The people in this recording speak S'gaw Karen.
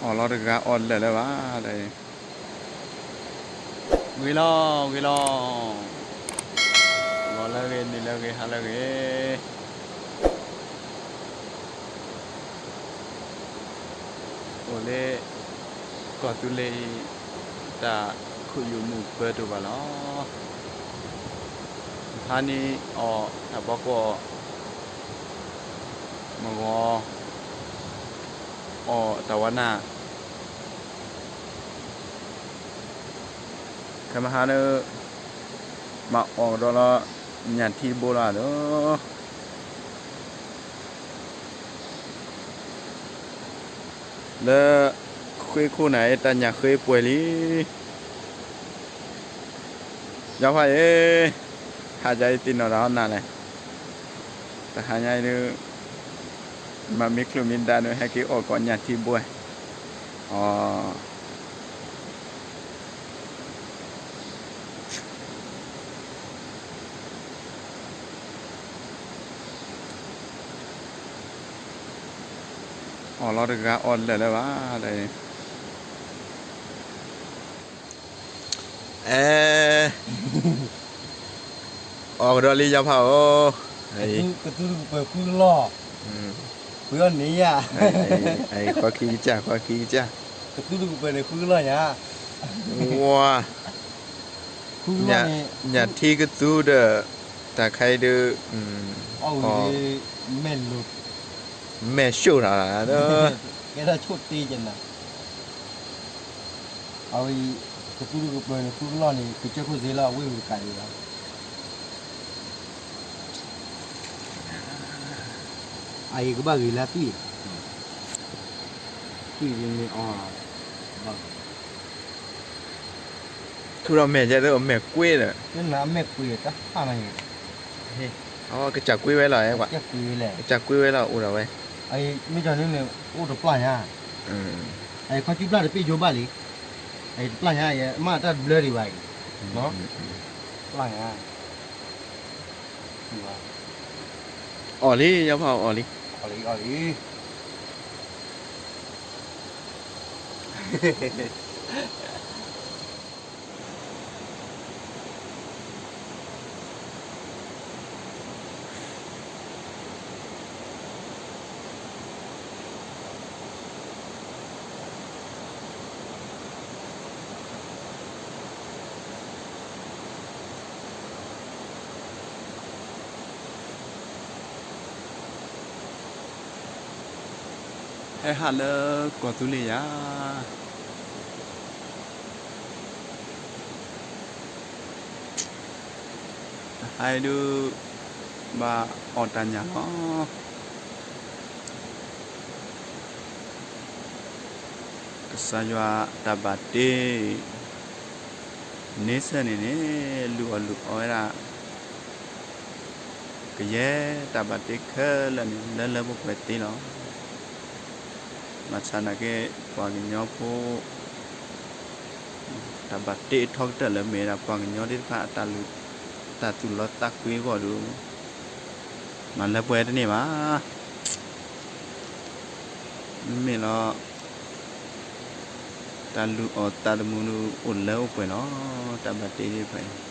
အီၣ်လီၤတဂၤအီၣ်လၢာ်လၢၤဘၣ်, ဂ့ၤလီၤ ဂ့ၤလီၤ, ဂီၤလၢဂ့ၤ နံၤလၢဂ့ၤ ဟါလၢဂ့ၤ, အိၣ်လၢ ကီၢ်သူလ့ၤအံၤ တၢ်ခိၣ်ယိာ်မုၢ်ပၢၤတအိၣ်ဘၣ်လီၤ. ဖးနံၤအီၣ်တၢ်ဘီကီၢ်, မဂီၤ အီၣ်တၢ်ဝါနၢ်, ခဲမဟါန့ၣ် မၤအီၣ်ကဒီးလီၤ ညၣ်ထံတဘိလီၤဒီး လၢဃ့ခိၣ်နၤ တၢ်ညၣ်ဃ့ပှဲၤလံ. ယီၤဖးအံၤ, ဟါကၢအံၤသ့ၣ်နီၣ်တၢ်ဟီနၤလဲၣ်. တဟါညါအံၤဒုး မၤမ့ၢ်ချုးမ့ၢ်ဒါန့ၣ် ဟဲက့ၤအီၣ်ကိးညၣ်ထံဘိ, အီ အီၣ်လီၤတဂၤအီၣ်လၢာ်လၢၤဘၣ်, အဲ အီၣ်ကဒီးလံ ယီၤဖးဧၢ, ကသူတကပၤဃုကလီၢ်, ပှ့ၤအီၣ်န့ၣ်ယၤ, ဃီခံကစၢ် ဃီခံကစၢ်, ကသူတကပၤန့ၣ်ဃုကလီၢ်ညါ, ဝါ ညၣ်ထံကသူဒီး တၢ်ခါအံၤဒုး အီၣ် မဲၢ်လိၤ မဲၢ်ၡိၣ်ထီၣ်လီၤ, ကဲထီၣ်ဆိၣ်တ့ကနၤ, အဝဲ ကသူတကပၤန့ၣ် ဃုကလီၢ်န့ၣ် ကစၢၢ်ခိၣ်စ့လီၤ အဝ့ၢ်ဝံၤတကးဒံးဘၣ်, အအံၤကဘၣ်ဂ့ၤလၢသွံၣ်, သွံၣ်မ့ၢ်အီၣ် ထူဒီးမဲာ်ကဲသ့ၣ် မဲာ်ကွ့ဒီး မဲာ်ကွ့တၢ်ဖးမး, ကစၢ်ကွ့ဝဲလီၤ, ကစၢ်ကွ့ဝဲလီၤ အိၣ်ဒီးဝဲ, မ့ၢ်ကန့ၣ်န့ၣ် အိၣ်တပျၢ်ညါ, ခီၣ်ကူပျၢ်တပ့ၢ်ယိဘၣ်လံ, တပျၢ်ညါ မ့ၢ်တၢ်တဘျၢဒံးဘၣ်အံၤ, ပျၢ်ညါ အီၣ်လံ ယီၤဖးအီၣ်လံ, အီၣ်လံ အီၣ်လံ. ဟဲဟးလၢကီၢ်သူလ့ၤယၤ, တဟါအံၤဒုး ဘၣ်အီၣ်တၢ်ညၣ်လီၤ. ကစၢ်ယွၤတၢ်ဘၣ်တ့ န့ဆၢၣ်န့ၣ်န့ၣ် လုၢ်အီၣ်လုၢ်အီဝဲဒၣ် ကယဲၢ်တၢ်ဘၣ်တ့ခဲလၢာ်န့ၣ် လၢလၢပှဲၤပှဲၤသ့လီၤ. ဘၣ်ဆၣ်နာ်က့ ပှၤကညီဖိ တၢ်ဘၣ်တ့ထီကတၢၢ်လၢမ့ၢ်ဝဲဒၣ်ပှၤကညီသ့ၣ်တဖၣ် တၢ်သူၣ်လီသးကွံအဂီၢ်ဒီး မၤလၢပှဲၤတန့ၢ်ဘၣ်. မ့မ့ၢ်လီၤ တၢ်လုၢ်အီၣ်သးသမူဒုး အိၣ်လၢအိၣ်ပှဲၤလီၤ. တၢ်ဘၣ်တ့သ့ၣ်တဖၣ်အံၤ